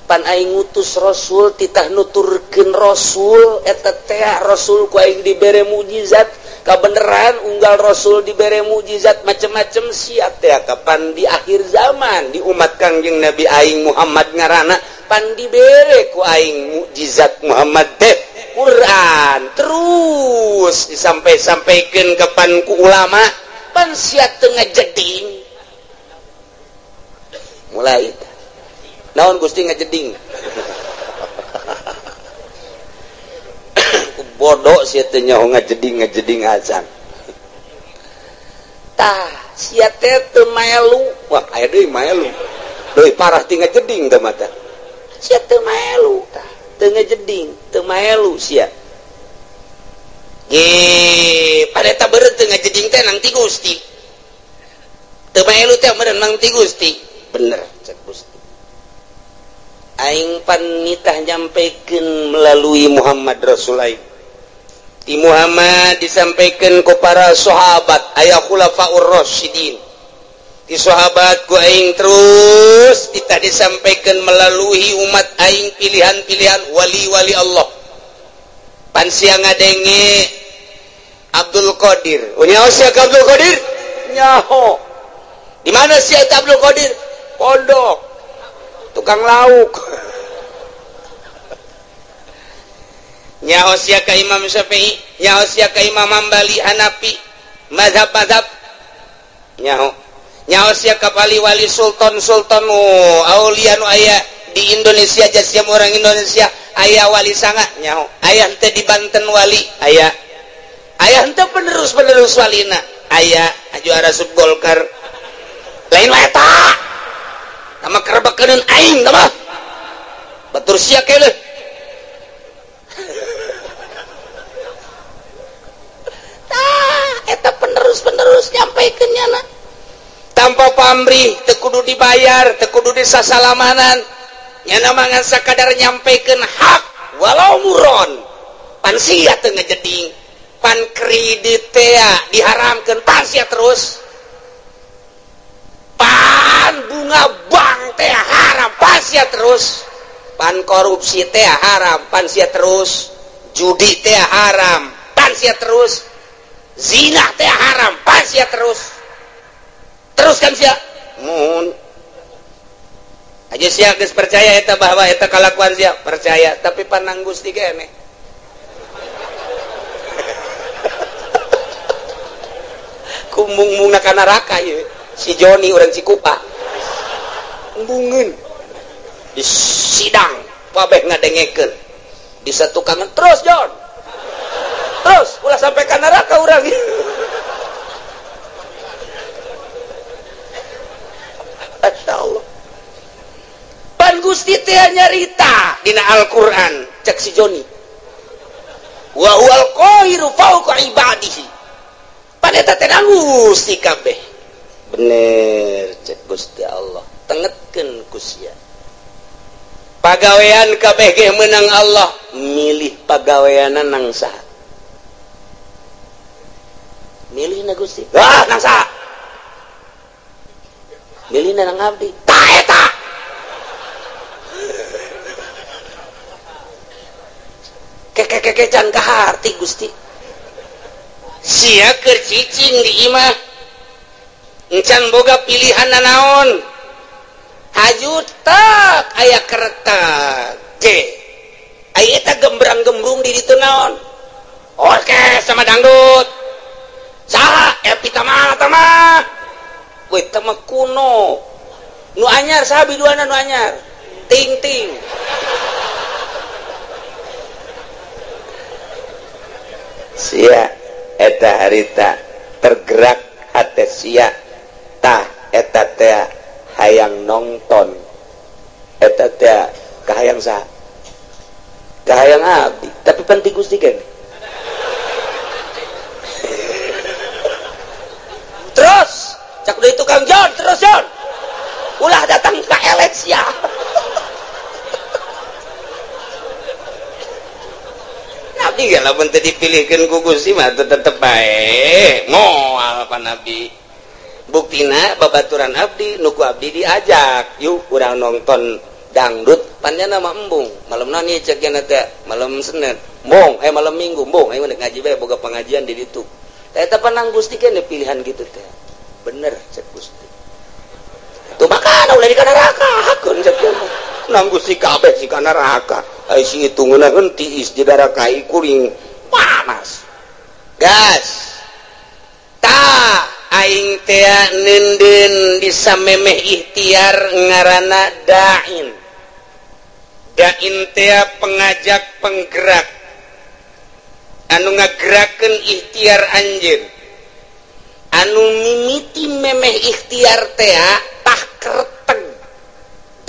Pan aing ngutus rasul titah nuturkeun rasul eta teh rasul ku aing dibere mukjizat. Kabeneran unggal rasul dibere mukjizat macem-macem sia teh kapan di akhir zaman di umat Kangjeng Nabi aing Muhammad ngaranna pan dibere ku aing mukjizat Muhammad teh Quran terus disampai-sampaikeun kapan ku ulama pan sia teu ngajeding. Mulai naon Gusti ngajeding? Bodoh sia teh nyaho ngajeding-ngajeding acan. Tah sia teh teu maelu. Wah, aya deui maelu. Deui parah ti ngajeding teh mata. Sia teu maelu tah, teu ngajeding, teu maelu sia. Ge, pada eta beureut teu ngajeding teh nang ti Gusti. Teu maelu teh meureun nang ti Gusti. Bener cek Gusti. Aing pan nitah nyampekeun melalui Muhammad Rasul aing. Di Muhammad disampaikan ke para sahabat aya khulafaur rasyidin. Di sahabat ku aing terus kita disampaikan melalui umat aing pilihan-pilihan wali-wali Allah. Pan sia ngadenge Abdul Qadir. Nyaho sia ka Abdul Qadir? Nyaho. Di mana sia Abdul Qadir? Pondok. Tukang lauk. Nyaho sia ka Imam Syafi'i, nyaho sia ka Imam Hambali, Hanafi, mazhab-mazhab. Nyaho. Nyaho sia ka wali-wali sultan-sultan aulia nu aya di Indonesia jasiam orang Indonesia aya wali sanga nyaho. Aya henteu di Banten wali, aya. Aya henteu penerus-penerus walina, aya juara sub Golkar. Lain wae eta. Tama kerebekeun aing tama. Batur sia keuleuh. Tah eta penerus-penerus nyampaikeun nyana. Tanpa pamrih, teu kudu dibayar, teu kudu disasalamanan. Nyana mangan sakadar nyampaikeun hak walau muron. Pan sia teu ngajeding, pan kredit teh diharamkeun, pan sia terus. Pan bunga bank teh haram, pan sia terus. Pan korupsi teh haram, pan sia terus. Judi teh haram, pan sia terus. Zina teh haram, pan sia terus. Terus kan sia? Mun. Aja sia geus percaya eta bahwa eta kalakuan sia, percaya, tapi panang Gusti keneh. Kumung-mungna ka neraka ieu. Si Joni urang Cikupa. Embungeun. Di sidang kabeh ngadengekeun. Di satukangan terus Jon. Terus ulah sampai ka neraka urang. Masyaallah. Pan Gusti teh nyarita dina Al-Qur'an cek si Joni. Wa huwal qahiru fawqa ibadihi. Pan eta teh Gusti kabeh. Bener cek Gusti Allah. Tengetkeun ku sia. Pagawean kabeh ge meunang Allah, milih pagaweanna nang saha. Milih na Gusti. Ah, nang saha? Milih na nang abdi. Tah eta. Keke can kaharti Gusti. Sia keur cicing di imah. Encan boga pilihan nanaon. Haju tak aya keretak. C. Aya eta gembrang-gembrung di ditu naon? Orkes sama dangdut. Saha Epi Tamah tama. Weh tama kuno. Nu anyar saha biduana nu anyar? Ting-ting. Sia eta harita tergerak hate sia tah eta teh hayang nongton eta teh kahayang saha kahayang abdi tapi penting Gusti kan. Terus cak deui tukang John terus John ulah datang ka elet sia. Nabi gak lamun teu dipilihkeun ku Gusti mah tetep bae moal pa Nabi. Buktina babaturan abdi nu ku abdi diajak yuk urang nonton dangdut panjana mah embung malam naon ieu cek teh malam Senin embung malam Minggu embung aing ngaji bae boga pengajian di ditu. Tah eta panang Gusti keneh pilihan gitu teh bener cek Gusti tuh makana ulah di kana neraka hakeun cek nang Gusti kabeh si kana neraka ai si itu ngeunaheun tiis di neraka kuring panas gas tah aing teh neundeun bisa memeh ikhtiar ngaranna da'in. Da'in teh pengajak penggerak anu ngagerakeun ikhtiar anjeun anu mimiti memeh ikhtiar teh tah kerteg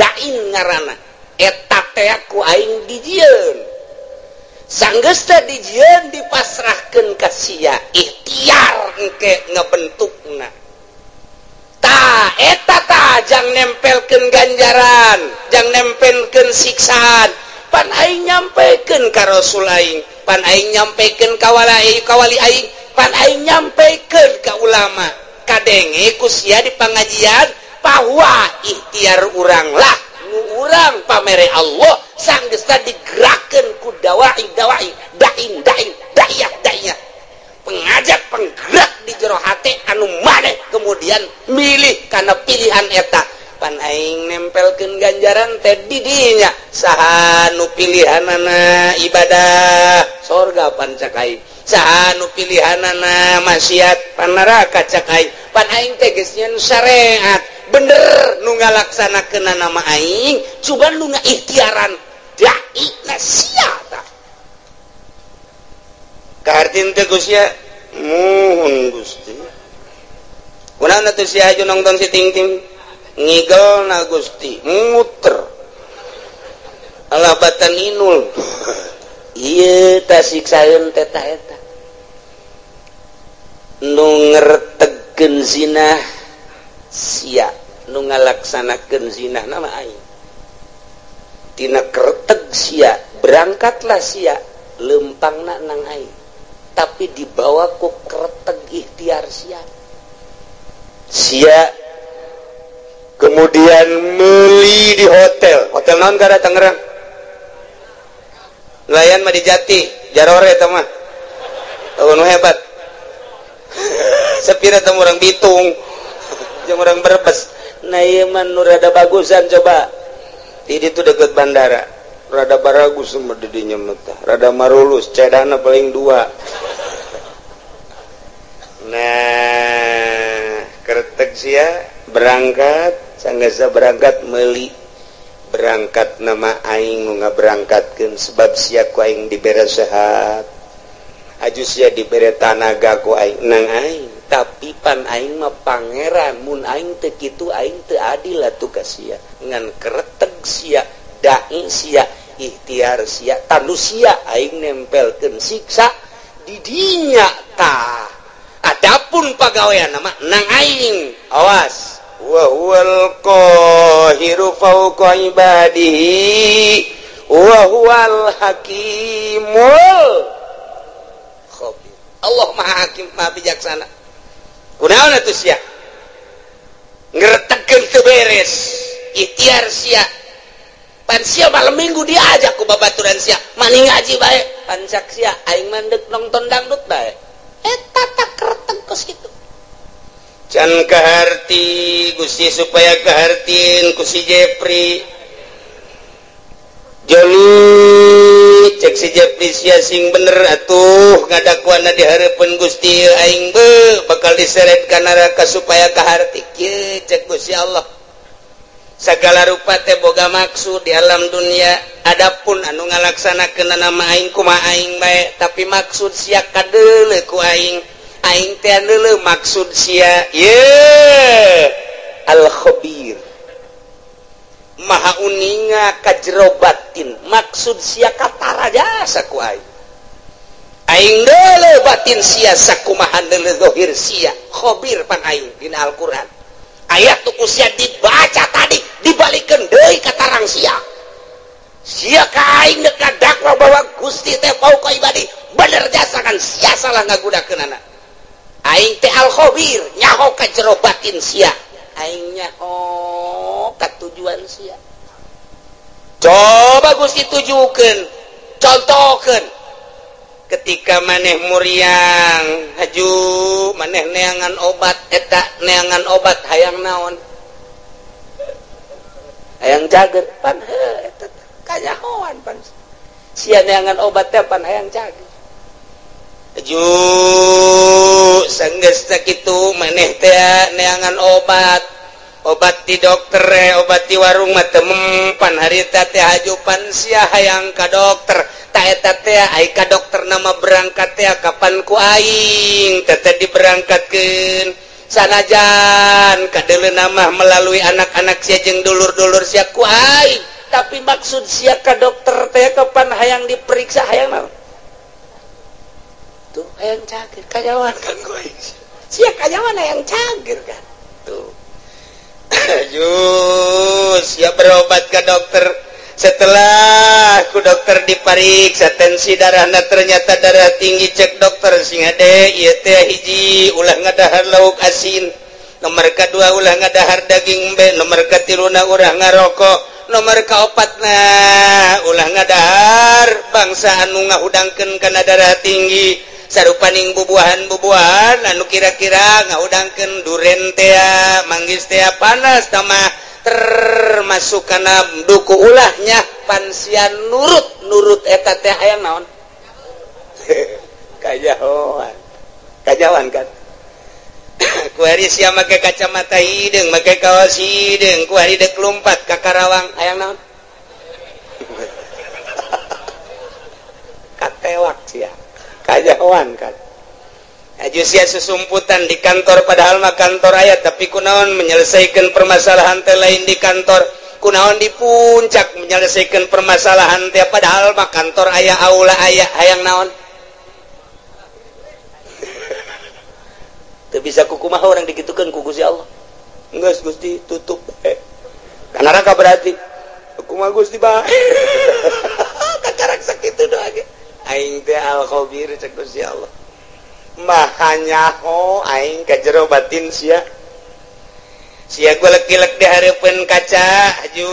da'in ngaranna eta teh ku aing dijieun sanggeus teh dijieun dipasrahkeun ka sia ikhtiar engke ngebentukna tah eta tah jang nempelkeun ganjaran jang nempelkeun siksaan pan aing nyampekeun ka rasul aing pan aing nyampekeun ka wali aing pan aing nyampekeun ka ulama kadenge ku sia di pangajian bahwa ikhtiar urang lah nu urang pamere Allah sanggeus digerakeun ku dawai dawai dain dain da'iyah da'iyah pengajak penggerak di jero hate anu maneh kemudian milih karena pilihan eta pan aing nempelkeun ganjaran teh di dinya saha nu pilihanana ibadah sorga pan cak aing saha nu pilihanana maksiat pan neraka cak aing pan aing teh geus nyeun syariat bener nu ngalaksanakeun nama aing cuman nu ngaikhtiaran dai na sia tah kahartin teh Gusti muhun Gusti kunaon atuh sia aju nongton si ting-ting ngigel na Gusti muter alabatan inul ieu tah siksaeun teh tah eta nu ngertegkeun zinah sia nu ngalaksanakeun zinah nama aing tina kerteg sia berangkatlah sia lempangna nang aing tapi dibawa ku kerteg ikhtiar sia sia kemudian meli di hotel hotel naon kada Tangerang layan mah di Jati jarore eta mah nu hebat sepira teh urang Bitung jeung urang Brebes nah ieu mah nu rada bagusan coba di ditu deket bandara rada baragus mah di dinya mah rada marulus cedana paling dua. Nah kerteg sia berangkat sanggasa berangkat meuli berangkat nama aing nu ngaberangkatkeun sebab sia ku aing dibere sehat aju sia dibere tanaga ku aing nang aing tapi pan aing mah pangeran mun aing teu kitu aing teu adil atuh ka sia ngan kereteg sia dai sia ikhtiar sia tanu sia aing nempelkeun siksa di dinya tah adapun pagawean mah nang aing awas wa huwal qahiru fawqa ibadihi wa huwal hakimul khabir. Allah Maha Hakim, Maha Bijaksana. Kunaon atuh sia? Ngeretegkeun teu beres. Ikhtiar sia. Pan sia malam minggu diajak ku babaturan sia, maning ngaji bae. Pan cak sia aing mah deuk nonton dangdut bae. Eta tak kereteg kos kitu. Can kaharti Gusti supaya kahartin ku si Jepri. Joni cek si Jepri sia sing bener atuh ngadakuana di hareupeun Gusti aing be bakal diseret ka neraka supaya kaharti kieu cek Gusti Allah. Segala rupa teh boga maksud di alam dunia adapun anu ngalaksanakeun nama aing kumaha aing bae tapi maksud sia kadeuleu ku aing aing teh deuleu maksud sia ye al khabir maha uninga ka jero batin maksud sia katara jasa ku aing aing deuleu batin sia sakumaha deuleu zahir sia khabir pan aing dina Al-Qur'an ayat tuh sia dibaca tadi dibalikeun deui ka tarang sia sia ka aing deuk dakwa bahwa Gusti teh fauqa ibadi bener jasa kan sia salah ngagunakeunana aing teh al khabir nyaho ka jero batin sia aing nyaho ka tujuan sia coba Gusti tujukeun contohkeun ketika maneh muriang haju maneh neangan obat eta neangan obat hayang naon hayang cager pan heuh eta kanyahoan pan sia neangan obat teh pan hayang cager haju sanggeus sakitu maneh teh neangan obat obat di dokter obat di warung mah teu mempan harita teh haju pan sia hayang ka dokter ta eta teh ai ka dokter nama berangkat teh kapan ku aing teh diberangkatkeun sanajan kadeuleu nama melalui anak-anak sia jeung dulur-dulur sia ku aing tapi maksud sia ka dokter teh kapan hayang diperiksa hayang naon tuh hayang cageur kanyawan kan ku aing sia kanyawan hayang cageur kan tuh jus sia berobat ka dokter setelah ku dokter dipariksa tensi darahna ternyata darah tinggi cek dokter sing hade ieu teh hiji ulah ngadahar lauk asin nomor kadua ulah ngadahar daging embe nomor katiluna ulah ngarokok nomor kaopatna ulah ngadahar bangsa anu ngahudangkeun kana darah tinggi sarupaning bubuahan-bubuahan anu kira-kira ngahudangkeun duren teh manggis teh panas tamah termasuk kana duku ulahnya pansia nurut nurut eta teh hayang naon kajahoan kajawan kan ku hari sia make kacamata hideung make kaos hideung ku hari deuk lumpat ka Karawang hayang naon katewak sia kajahoan kan aju sia susumputan di kantor padahal mah kantor aya tapi kunaon menyelesaikan permasalahan teh lain di kantor kunaon di puncak menyelesaikan permasalahan teh padahal mah kantor aya aula aya hayang naon teu bisa kukumaha orang dikitukeun ku Gusti Allah geus Gusti tutup ka neraka berarti kumaha Gusti bae kakarak sakitu doa ge aing teh al khabir cek Gusti Allah maha nyaho aing ka jero batin sia sia golek-golek di hareupeun kaca aju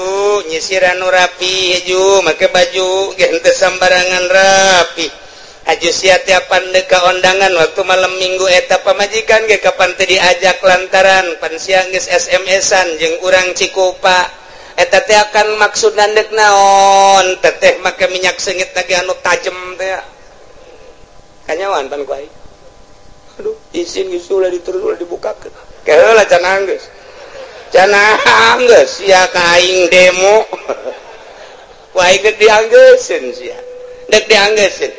nyisiran nu rapi aju make baju ge henteu sambarangan rapi aju sia tiapan deuk ka ondangan waktu malam minggu eta pamajikan ge kapan teu diajak lantaran pan sia geus SMS-an jeung urang Cikupa eta teh akan maksudna deuk naon teteh make minyak seungit lagi anu tajem teh kanyawan pan ku aing aduh izin geus ulah diterus ulah dibukakeun keheula can anggeus can anggeus sia ka aing demo ku aing deuk dianggeuseun sia deuk dianggeuseun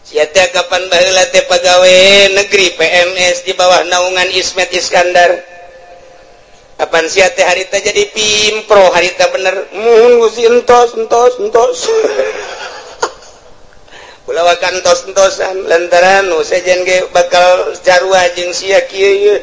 sia teh kapan baheula teh pagawe negeri PNS di bawah naungan Ismet Iskandar kapan sia teh harita jadi pimpro harita bener mun Gusti entos entos entos ulah wakan entos-entosan lantaran nu sejen ge bakal jarua jeung sia kieu ye.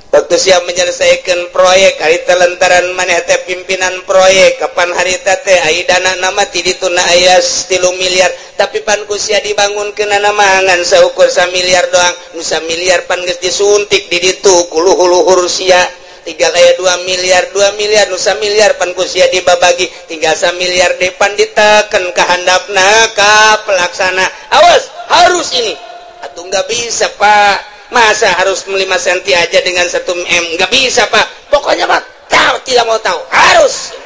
Waktu siap menyelesaikan proyek harita lantaran maneh teh pimpinan proyek kapan harita teh ai dana nama ti dituna aya 3 miliar tapi pan ku sia dibangunkeun nama ngan saukur 1 miliar doang nu 1 miliar pan geus disuntik di ditu ku luhur-luhur sia tinggal aya 2 miliar 2 miliar nu 1 miliar pan ku sia dibabagi tinggal 1 miliar depan diteken ka handapna ka pelaksana awas harus ini atuh nggak bisa Pak. Masa harus 5 cm aja dengan 1 m? Nggak bisa Pak. Pokoknya Pak, tahu tidak mau tahu harus.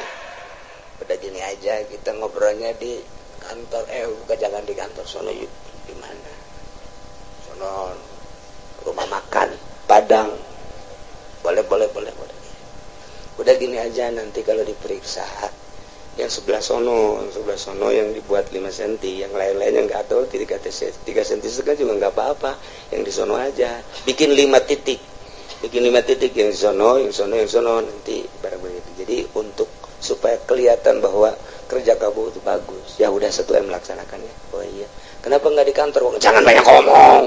Udah gini aja kita ngobrolnya di kantor. Bukan jangan di kantor sono yuk. Di mana? Sono rumah makan Padang. Boleh boleh boleh boleh. Udah gini aja nanti kalau diperiksa yang sebelah sono yang dibuat 5 cm, yang lain-lain yang nggak tahu 3 cm setengah juga nggak apa-apa, yang di sono aja bikin 5 titik, bikin 5 titik yang di sono, yang sono, yang sono nanti barang begitu. Jadi untuk supaya kelihatan bahwa kerja kamu itu bagus. Ya udah 1 M melaksanakannya. Oh iya, kenapa nggak di kantor? Jangan banyak ngomong.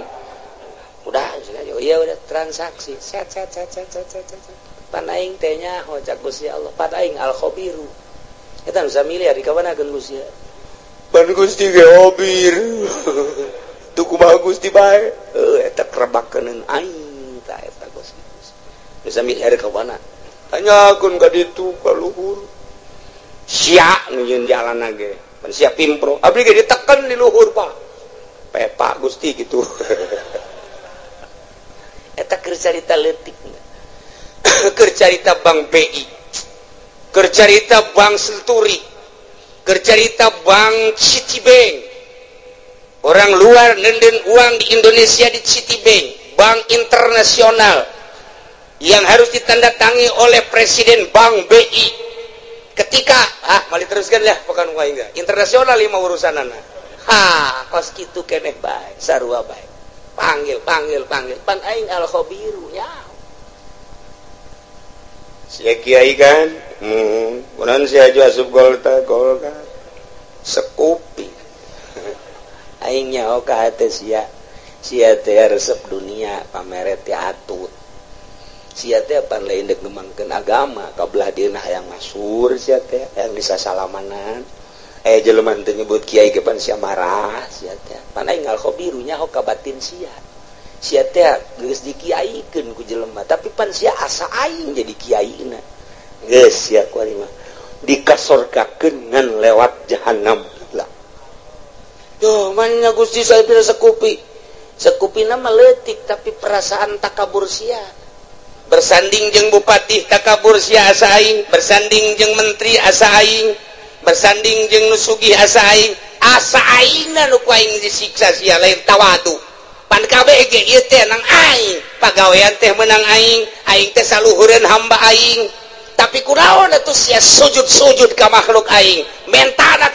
Udah, oh iya udah transaksi. Set set set set set set set. Panaing tehnya, oh jago si Allah. Panaing al khobiru. Eta nu miliar di kawana Gusti. Pan Gusti ge hobir. Tuh kumaha Gusti bae. Heuh eta kerebakeun aing ta eta Gusti. Nu miliar di kawana. Tanyakeun ka ditu ka luhur. Sia nu nyieun jalan ge. Pan sia pimpro. Abdi ge diteken di luhur Pak. Pepa Gusti gitu. Eta keur carita leutik. Keur carita Bank BI. Kercarita Bank Senturi, kercarita Bank Citibank. Orang luar nenden uang di Indonesia di Citibank, bank internasional yang harus ditandatangi oleh Presiden Bank BI. Ketika mali teruskan lah bukan uang enggak. Internasional lima urusanana. Ha, kos kitu keneh bae, sarua bae. Panggil, panggil, panggil. Pan aing al khabiru nya. Sia kiai kan, kunaon sia aju asup golta golka sekupi. Aing nyaho ka hate sia, sia teh resep dunia pamere teh atut. Sia teh pan lain deuk ngembangkeun agama, kabelah dieuna hayang masyhur sia teh, hayang disasalamanan. Jelema teh nyebut kiai ge pan sia marah sia teh. Pan aing al khabiru nyaho ka batin sia. Sia teh geus dikiaikeun ku jelema tapi pan sia asa aing jadi kiaina geus sia ku ari mah dikasorgakeun ngan lewat jahanam lah. Duh manya Gusti saya pira sekupi sekupina mah leutik tapi perasaan takabur sia bersanding jeung bupati takabur sia asa aing bersanding jeung menteri asa aing bersanding jeung nu sugih asa aing asa aingna nu ku aing disiksa sia lain tawadu. Pan kabeh ge ieu teh nang aing pagawean teh menang aing aing teh saluhureun hamba aing tapi kunaon atuh sia sujud-sujud ka makhluk aing mentana